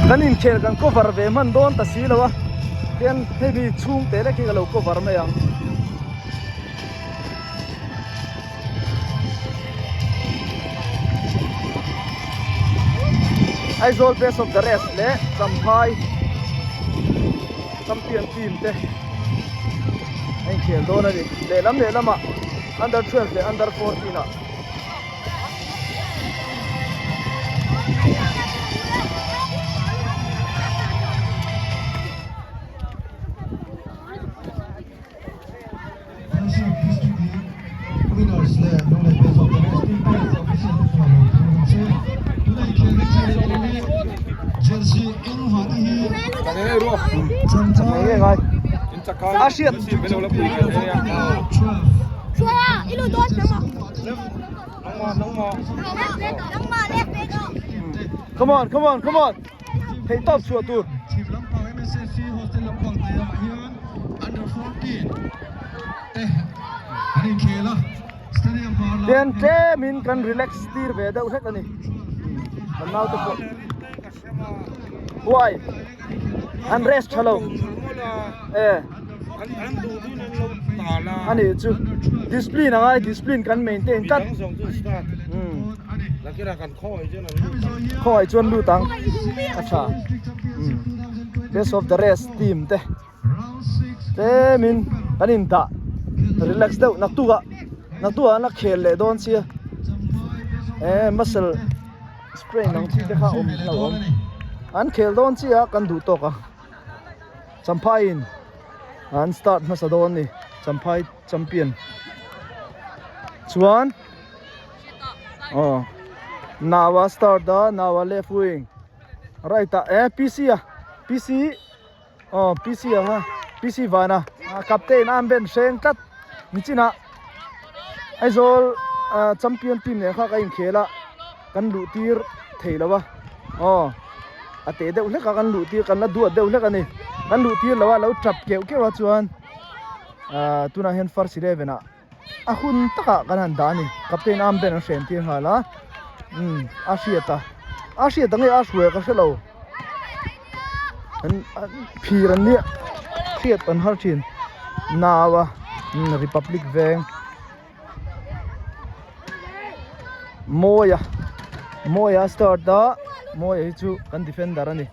Kan inkhel kan cover ve hman dawn ta si lo a, tian hei mi chhungte lek hi ka lo cover mai ang. Aizawl best of the rest leh Champhai champion team te a inkhel dawn a ni. Lehlam lehlamah under 12 leh under 14 ah. A hriat Come on, come on, come on. Theih tawp chhuah tur. Tian tlemin kan relax tir ve deuh hlek a ni. Kan naute pawh. Why? An rest tha lo. Eh. Ani chu discipline angai discipline kan maintain tlat. Khawngaih chuan lut ang a tha. Best of the rest team te tlemin kan in dah relax deuh naktuk ah naktuk ah an la khel leh dawn sia eh muscle sprain ang chi te kha awm hlauhawm an khel dawn chiah a kan duh tawk ang Champhai in an start hmasa dawn a ni Champhai champion chuan aw Naua start a Naua left wing right ah eh PC a PC aw PC a kha PC vana captain a an ben hreng tlat nichinah Aizawl ah champion team nen kha ka inkhel a kan luh tir thei lo a aw a teh deuh hlek a kan luh tir kan la duat deuh hlek a ni kan luh tir lo a lo tap keuh keuh a chuan ah tunah hian first eleven ah a hun takah kan han dah a ni captain armband an hren tir nghal a umm a hriat a a hriat ang nge a hruai ka hrelo an phir an nia hriat an har thin nau a umm republic veng mawia mawia a start a mawia hi chu kan defender a ni.